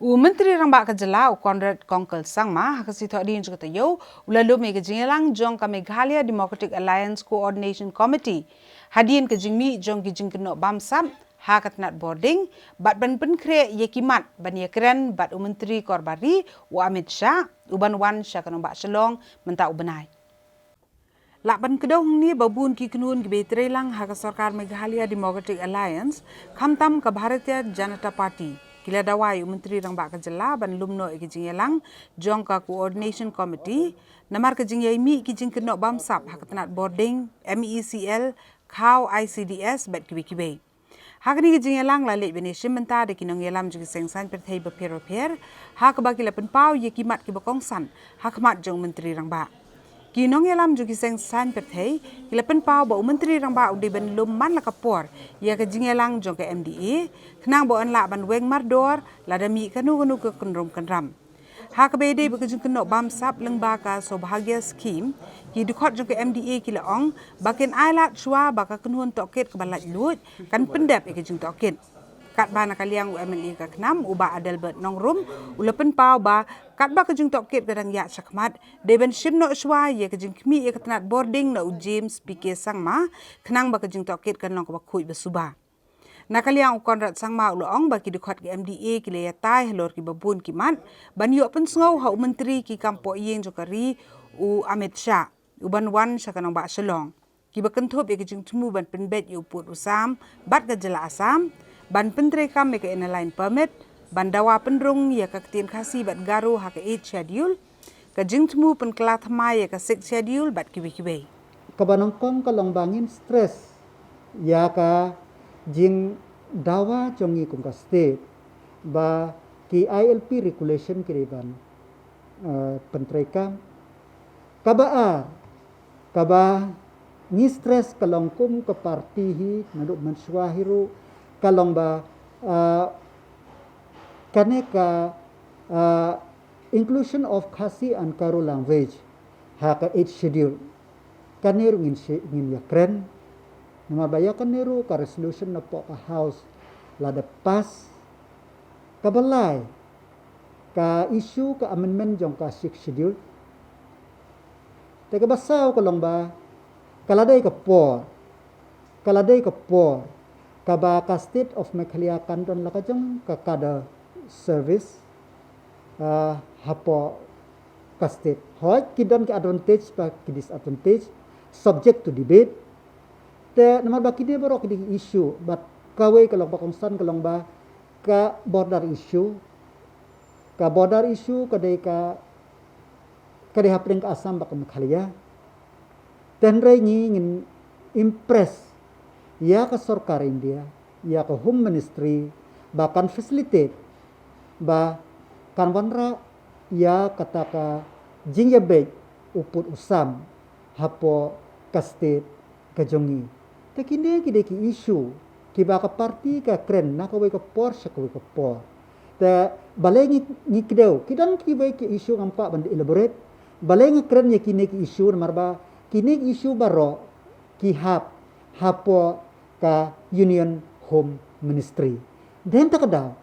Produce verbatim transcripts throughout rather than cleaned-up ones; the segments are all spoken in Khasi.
U Myntri Rangbah ka Jylla, u Conrad Kongkal Sangma, ha ka sngi Thohdieng jong ka taïew, u la lum ïa ka jingïalang jong ka Meghalaya Democratic Alliance Coordination Committee hadien ka jingmih jong ki jingkynnoh bamsap ha ka tnat bording bad ban pynkhreh ïa ki mat ban ïakren bad u Myntri Korbari, u Amit Shah, u ban wan sha ka nongbah Shillong mynta u bnai. Lah ban kdew hangne ba bun ki kynhun kiba ïatreilang ha ka sorkar Meghalaya Democratic Alliance, khamtam ka Bharatiya Janata Party, ki la dawa ïa u Myntri Rangbah ka Jylla ban lum noh ïa ka jingïalang jong ka Coordination Committee namar ka jingïaimih ki jingkynnoh bamsap ha ka tnat bording, M E C L, khaw, I C D S bad kiwei kiwei. Ha kane ka jingïalang la leit ban ïashim bynta da ki nongïalam jong ki seng saiñ pyrthei bapher bapher, ha kaba ki la pynpaw ïa ki mat kiba kongsan ha khmat jong u Myntri Rangbah. Ki nongïalam jong ki seng saiñ pyrthei ki la pynpaw ba u Myntri Rangbah u dei ban lum man la ka por ïa ka jingïalang jong ka M D A, khnang ba yn lah ban weng mardor lada mih kano kano ka kynrum kynram. Ha kaba ïadei bad ka jingkynnoh bamsap lyngba ka Saubhagya Scheme, ki dkhot jong ka M D A ki la ong ba kin ailad shuwa ba ka kynhun tohkit kaba laitluid kan pyndep ïa ka jingtohkit. Katba na ka liang u M L A ka KHNAM, u Bah Adelbert Nongrum, u la pynpaw ba katba ka jingtohkit ka dang ïaid shakhmat, dei ban shim noh shuwa ïa ka jingkhmih ïa ka tnat bording na u James P K Sangma, khnang ba ka jingtohkit kan long kaba khuid ba suba. Na ka liang u Conrad Sangma u la ong ba ki dkhot ka M D A ki la ïatai halor kiba bun ki mat ban ïoh pynsngew ha u Myntri ki kam pohïing jong ka ri, u Amit Shah, u ban wan sha ka nongbah Shillong, kiba kynthup ïa ka jingthmu ban pynbeit ïa u pud u sam bad ka jylla Assam, ban pyntreikam ïa ka Inner Line Permit, ban dawa pynrung ïa ka ktien Khasi bad Garo ha ka Eighth Schedule, ka jingthmu pynkylla thymmai ïa ka Sixth Schedule bad kiwei kiwei. Kaba nyngkong ka long ba ngin stress ïa ka jingdawa jong ngi kum ka state ba ki I L P regulation ki dei ban, eh, pyntreikam. Kaba ar, kaba ngi stress ka long kum ka party hi, naduh mynshuwa hi ruh, ka long ba, eh, kane ka, eh, inclusion of Khasi and Garo language ha ka Eighth Schedule. Kane ruh ngin shi-, ngin ïakren. Namar ba ïa kane ruh ka resolution na poh ka House la dep pass. Kaba lai, ka issue ka amendment jong ka Sixth Schedule. Te kaba saw ka long ba ka la dei ka por, ka la dei ka por kaba ka State of Meghalaya kan don la ka jong ka cadre service, ah, hapoh ka state. Hooid, ki don ki advantage bad ki disadvantage, subject to debate. Te namar ba kine baroh ki dei ki issue, bad kawei ka long ba kongsan ka long ba ka border issue. Ka border issue ka dei ka, ka dei hapdeng ka Assam bad ka Meghalaya. Te hynrei ngi ngin impress ïa ka sorkar India, ïa ka Home Ministry, ba kan facilitate, ba kan wanrah ïa kata ka jingïabeit u pud u sam hapoh ka state ka jong ngi. Te kine ki dei ki issue kiba ka party ka kren na kawei ka por sha kawei ka por. Te balei ngi, ngi kdew, ki don kiwei ki issue ngam kwah ban elaborate. Balei nga kren ïa kine ki issue namar ba kine ki issue baroh ki hap hapoh ka Union Home Ministry. Te hynta ka daw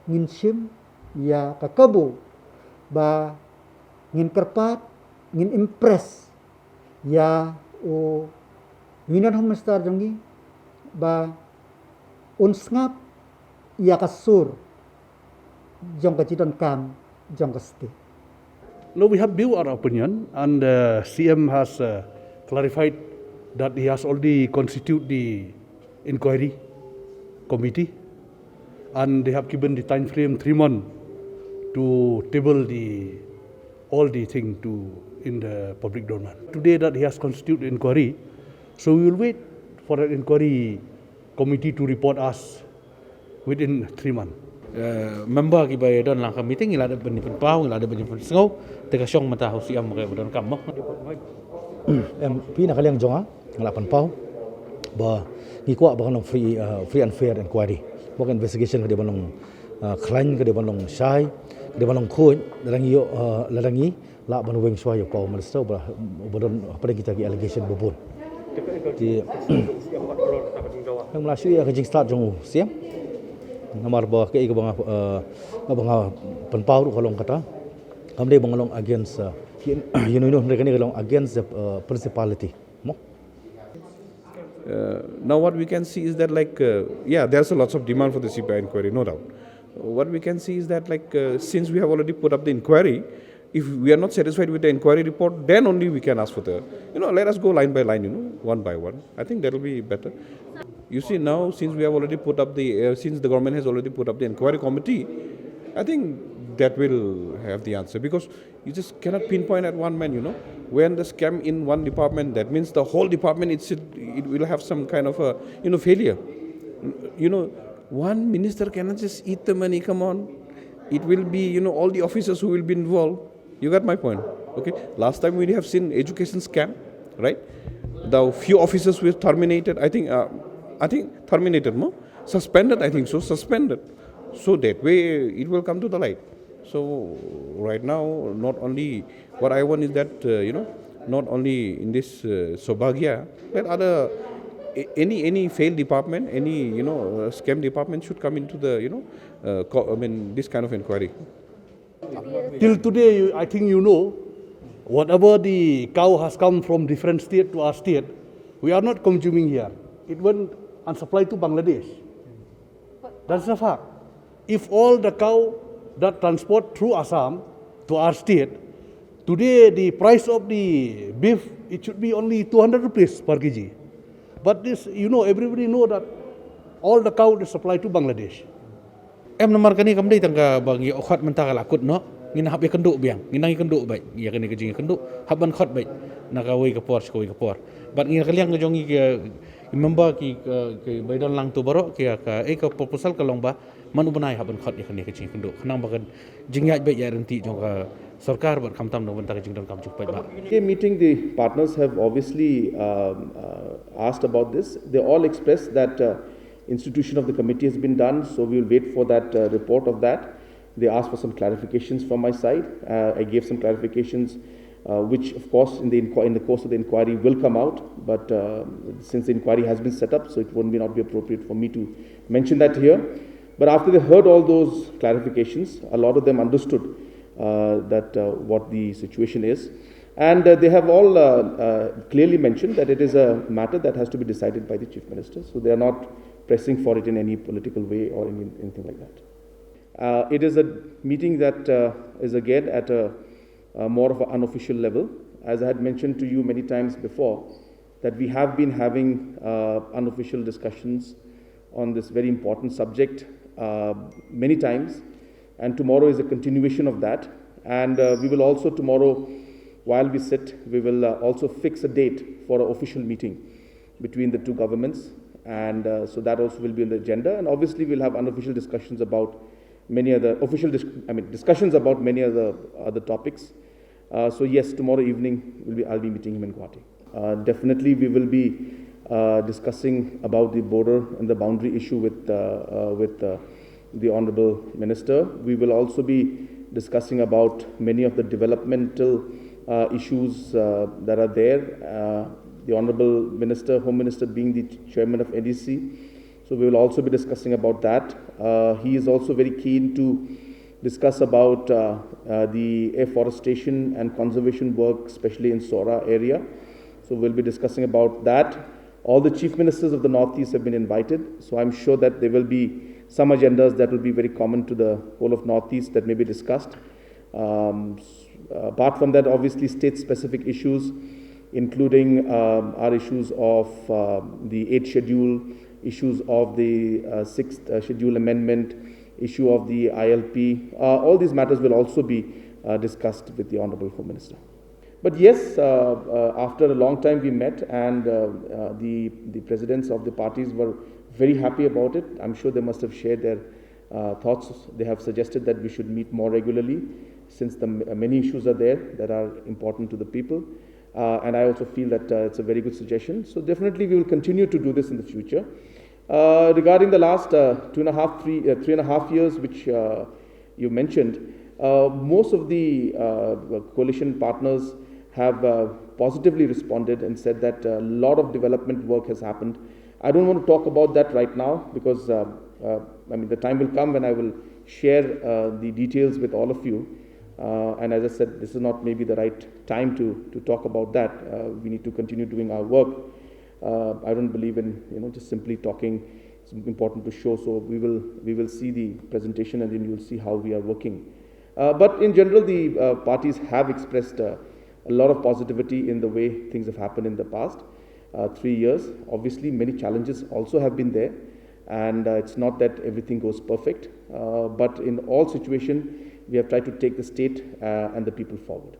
ngin shim ïa ka kabu ba ngin kyrpad, ngin impress ïa u Union Home Minister jong ngi ba un sngap ïa ka sur jong ka jingdonkam jong ka state. No, we have view our opinion, and, uh, C M has, uh, clarified that he has already constituted the inquiry committee, and they have given the time frame three months to table the, all the thing to, in the public domain. Today that he has constituted inquiry, so we will wait for an inquiry committee to report us within three months. Eh, member kiba ïadon lang ka meeting, ngi la dep ban pynpaw, ngi la dep ban pynsngew, te ka shong mynta ha u C M ka ba donkam mo. Em, phi na ka liang jong nga, nga la pynpaw ba ngi kwah ba kan long free, eh, free and fair inquiry. Ba ka investigation ka dei ban long, eh, khlaiñ, ka dei ban long shai, ka dei ban long khuid, lada ngi ïoh, eh, lada ngi lah ban weng shuwa ïa u paw minister ba, ba don hapdeng kita ki allegation ba bun. Te hynrei la shu ïa ka jingstad jong u C M. Namar ba kaei kaba nga, eh, kaba nga pynpaw ruh ka long kata, kam dei ba nga long against, eh, you know, you know, kane ka long against the, eh, principality. Mo? Uh, now what we can see is that, like, uh, yeah, there's a lots of demand for the C B I inquiry, no doubt. What we can see is that, like, uh, since we have already put up the inquiry, if we are not satisfied with the inquiry report, then only we can ask for the, you know, let us go line by line, you know, one by one. I think that will be better. You see, now since we have already put up the, uh, since the government has already put up the inquiry committee, I think that will have the answer, because you just cannot pinpoint at one man, you know. When the scam in one department, that means the whole department, it should, it will have some kind of a, you know, failure. You know, one minister cannot just eat the money. Come on, it will be, you know, all the officers who will be involved. You got my point, okay? Last time we have seen education scam, right? The few officers were terminated. I think, uh, I think terminated, no? Suspended, I think so. Suspended. So that way it will come to the light. So right now, not only, what I want is that, uh, you know, not only in this, uh, Saubhagya, but other, a- any any failed department, any, you know, uh, scam department should come into the, you know, uh, co- I mean, this kind of inquiry. Till today, you, I think you know, whatever the cow has come from different state to our state, we are not consuming here. It went and supplied to Bangladesh. That's a fact. If all the cow that transport through Assam to our state, today the price of the beef, it should be only two hundred rupees per K G. But this, you know, everybody know that all the cow is supplied to Bangladesh. Em namar kane kam dei tang kaba ngi ïa khot mynta ka la kut noh, ngin hap ïa kynduh biang, ngin nang ïa kynduh bad ïa kane ka jingïakynduh hap ban khot bad na kawei ka por sha kawei ka por. Bad ngi na ka liang ka jong ngi ki, ki member ki, ki, ki ba don lang tu baroh ki, ka, eh, ka proposal ka long ba man u bnai hap ban khot ïa kane ka jingïakynduh, khnang ba ka jingïaid bad ïaid ryntih jong ka sorkar bad khamtam na ka bynta ka jingdonkam jingpynbeit ba. Okay, meeting, the partners have obviously um, uh, asked about this. They all expressed that uh, institution of the committee has been done, so we will wait for that uh, report of that. They asked for some clarifications from my side. Uh, I gave some clarifications, uh, which, of course, in the, inqu- in the course of the inquiry will come out. But uh, since the inquiry has been set up, so it would be not be appropriate for me to mention that here. But after they heard all those clarifications, a lot of them understood uh, that uh, what the situation is. And uh, they have all uh, uh, clearly mentioned that it is a matter that has to be decided by the Chief Minister. So they are not pressing for it in any political way or any, anything like that. Uh, it is a meeting that uh, is again at a, a more of an unofficial level. As I had mentioned to you many times before, that we have been having uh, unofficial discussions on this very important subject uh, many times, and tomorrow is a continuation of that. And uh, we will also tomorrow, while we sit, we will uh, also fix a date for an official meeting between the two governments, and uh, so that also will be on the agenda. And obviously, we'll have unofficial discussions about many other official, dis- I mean, discussions about many other other topics. Uh, so yes, tomorrow evening will be I'll be meeting him in Guwahati. Uh, definitely, we will be uh, discussing about the border and the boundary issue with uh, uh, with uh, the honorable minister. We will also be discussing about many of the developmental uh, issues uh, that are there. Uh, the honorable minister, home minister, being the chairman of N D C, so we will also be discussing about that. Uh, he is also very keen to discuss about uh, uh, the afforestation and conservation work, especially in Sohra area. So we'll be discussing about that. All the chief ministers of the Northeast have been invited, so I'm sure that there will be some agendas that will be very common to the whole of Northeast that may be discussed. Um, s- apart from that, obviously, state-specific issues, including um, our issues of uh, the eighth schedule, issues of the uh, sixth uh, schedule amendment, issue of the I L P. Uh, all these matters will also be uh, discussed with the Honorable Home Minister. But yes, uh, uh, after a long time we met, and uh, uh, the, the presidents of the parties were very happy about it. I'm sure they must have shared their uh, thoughts. They have suggested that we should meet more regularly, since the m- many issues are there that are important to the people. Uh, and I also feel that uh, it's a very good suggestion. So definitely we will continue to do this in the future. Uh, regarding the last uh, two and a half, three, uh, three and a half years, which uh, you mentioned, uh, most of the uh, coalition partners have uh, positively responded and said that a lot of development work has happened. I don't want to talk about that right now because uh, uh, I mean, the time will come when I will share uh, the details with all of you. Uh, and as I said, this is not maybe the right time to, to talk about that. Uh, we need to continue doing our work. Uh, I don't believe in you know just simply talking. It's important to show. So we will we will see the presentation, and then you'll see how we are working. Uh, but in general, the uh, parties have expressed uh, a lot of positivity in the way things have happened in the past uh, three years. Obviously, many challenges also have been there, and uh, it's not that everything goes perfect. Uh, but in all situation, we have tried to take the state uh, and the people forward.